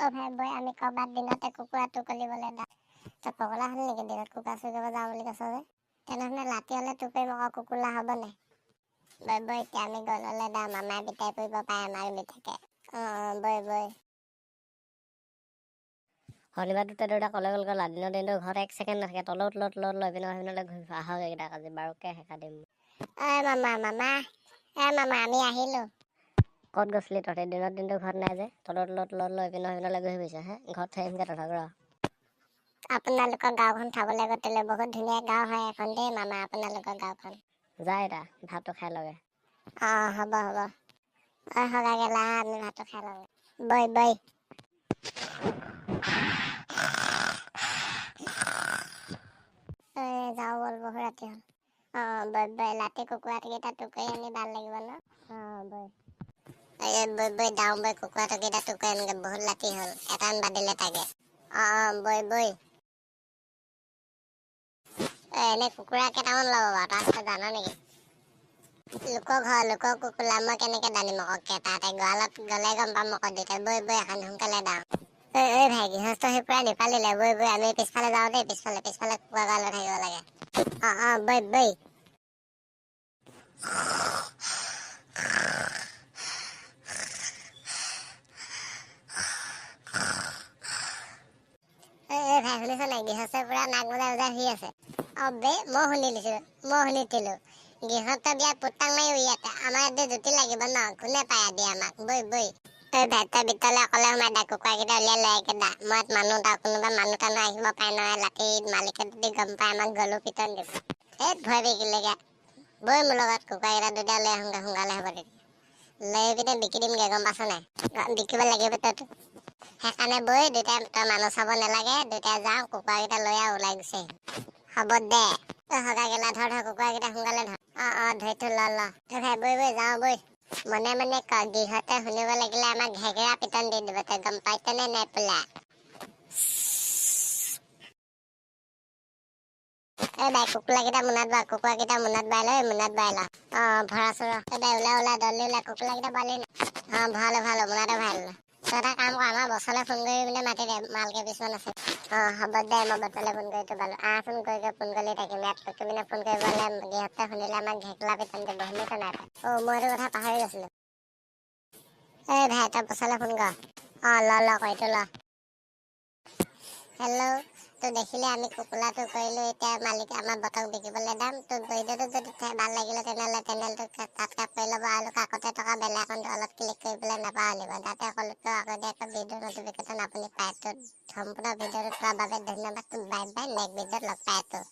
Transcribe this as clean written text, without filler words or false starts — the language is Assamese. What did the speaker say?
অ ভাই বৈ, আমি ক'ৰবাত দিনতে কুকুৰা টুকলিবলৈ দা। তই পগলা হ'ল নেকি? দিনত কুকুৰা চুৰ কৰিব যাওঁ বুলি কৈছ যে, তেনেহ'লে ৰাতি হ'লে টুকৰিম আকৌ, কুকুৰা হ'ব নাই? বৈ বৈ, এতিয়া আমি গ'ললে দা, মামাই পিটাই পৰিব পাৰে আমাক দুটাকে। অঁ অঁ, বৈ বৈ। শনিবাৰটোতে দেউতা কলৈ গ'ল গ'লা? দিনৰ দিনটো ঘৰত এক ছেকেণ্ড নাথাকে, তলত তলত তলত লৈ পিনে সেইপিনলৈ ঘূৰি ফুৰে। আহক এইকেইটাক আজি বাৰুকে সেকা দিম। ঐ মামা, মামা, এ মামা, আমি আহিলোঁ। ক'ত গৈছিলি তহঁতে? দিনৰ দিনটো ঘৰত নাই যে, তলত তলত তলত লৈ পিনে সেইপিনলৈ ঘূৰি ফুৰিছ হে? ঘৰত থৈ আহিমগৈ তহঁতক ৰ। আপোনালোকৰ গাঁওখন চাবলৈ গৈছিলোঁ, বহুত ধুনীয়া গাঁও হয় এখন দেই মামা, আপোনালোকৰ গাঁওখন। যা এতিয়া ভাতটো খাই লগে। অঁ, হ'ব হ'ব। ঐ সগা গেলা, আমি ভাতটো খাই লওঁ, বৈ বৈ। এই যাওঁ ব'ল, বহু ৰাতি হ'ল। অঁ বৈ বৈ, ৰাতি কুকুৰাকেইটা টুকুৰি আনি ভাল লাগিব ন? অঁ বৈ। এই বৈ বৈ, যাওঁ বৈ, কুকুৰাকেইটা টুকুৰি আনোগৈ, বহুত ৰাতি হ'ল, এটামান বাজিলে তাকে। অঁ অঁ, বৈ বৈ। এনেই কুকুৰা কেইটামান ল'ব বাৰু তই জান নেকি? লোকৰ ঘৰ লোকৰ কুকুৰা মই কেনেকে জানিম আকৌ কেইটা? গঁৰালত গ'লে গম পাম আকৌ দুইটা। বৈ বৈ, এখন সোনকালে যাওঁ। ঐ ঐ ভাই, গৃহস্থ হৈ পুৰা নিপালিলে। বৈ বৈ, আমি পিছফালে যাওঁ দেই, পিছফালে পিছফালে কুকুৰা গঁৰালত থাকিব লাগে। অঁ অঁ, বৈ বৈ। ঐ ঐ ভাই, শুনিছ নাই? গৃহস্থই পুৰা নাক বজাই বজাই শুই আছে। অ বে, মই শুনি দিছো, মই শুনিছিলো। গৃহস্থ বিয়াত পুতাং মাৰি ইয়াতে আমাৰ ইয়াতে জুতি লাগিব ন, কোনে পায় আদি আমাক। বৈ বৈ। ঐ ভাই, তই ভিতৰলৈ অকলে সোমাই দা, কুকুৰাকেইটা উলিয়াই লৈ আগে দা। মই ইয়াত মানুহ এটা, কোনোবা মানুহ টানুহ আহিব পাৰে নহয় ৰাতি, মালিকে যদি গম পায় আমাক গলো পিটন দিব। এই ভয় বিকিলেগে, বৈ মোৰ লগত, কুকুৰাকেইটা দুটা লৈ আহোঁগে, সোনকালে হ'ব তেতিয়া। লৈ পিনে বিকি দিমগে, গম পাইছ নাই? বিকিব লাগিব তইতো, সেইকাৰণে বৈ দুটাই, তই মানুহ চাব নালাগে, দুটাই যাওঁ, কুকুৰাকেইটা লৈ আৰু ওলাই গুচি আহিম। হ'ব দে। ঐ সগা গেলা, ধৰ ধৰ কুকুৰাকেইটা সোনকালে ধৰ। অঁ অঁ, ধৰিতো ল ল। ঐ ভাই, বৈ বৈ, যাওঁ বৈ। মনে মনে ক, গৃহতে শুনিব লাগিলে আমাক ঘেঘেৰা পিটন দি দিব, তই গম পাইছনে নাই পোলা? এই ভাই, কুকুৰাকেইটা মোনাত বা, কুকুৰাকেইটা মোনাত বাই লৈ, মোনাত বাই ল। অঁ, ভৰাছো ৰ। এই ভাই, ওলা ওলা, দলি ওলা, কুকুৰাকেইটা বালি। অঁ, ভৰালো ভৰালো, মোনাতে ভৰাই ললো। তই এটা কাম কৰ, আমাৰ বছলৈ ফোন কৰি পিনে মাতি দে, মাল কেইপিচমান আছে। অঁ হ'ব দে, মই বছলৈ ফোন কৰি তো পালো। আহচোন, গৈ গৈ ফোন কৰি থাকিম ইয়াত পিনে ফোন কৰিবলৈ গৃহস্থই শুনিলে আমাক ঘেকলা পিটন দিব, শুনিছ নাই? অ' মই এইটো কথা পাহৰি গৈছিলো। এই ভাই, তই বছলৈ ফোন কৰ। অঁ ল ল, এইটো ল। হেল্ল', তো দেখিলে আমি কুকুৰাটো কৰিলোঁ, এতিয়া মালিকে আমাৰ বতক বিকিবলৈ দাম। তো ভিডিঅ'টো যদি ভাল লাগিলে তেনেহ'লে চেনেলটো ছাবস্ক্ৰাইব কৰি ল'ব আৰু কাষতে থকা বেল আইকনটো অলপ ক্লিক কৰিবলৈ নাপাহৰিব, যাতে সকলোতকৈ আগতীয়াকৈ ভিডিঅ' নটিফিকেশ্যন আপুনি পায়। তো সম্পূৰ্ণ ভিডিঅ'টো চোৱাৰ বাবে ধন্যবাদ। বাই বাই, নেক্সট ভিডিঅ'ত লগ পাই আছোঁ।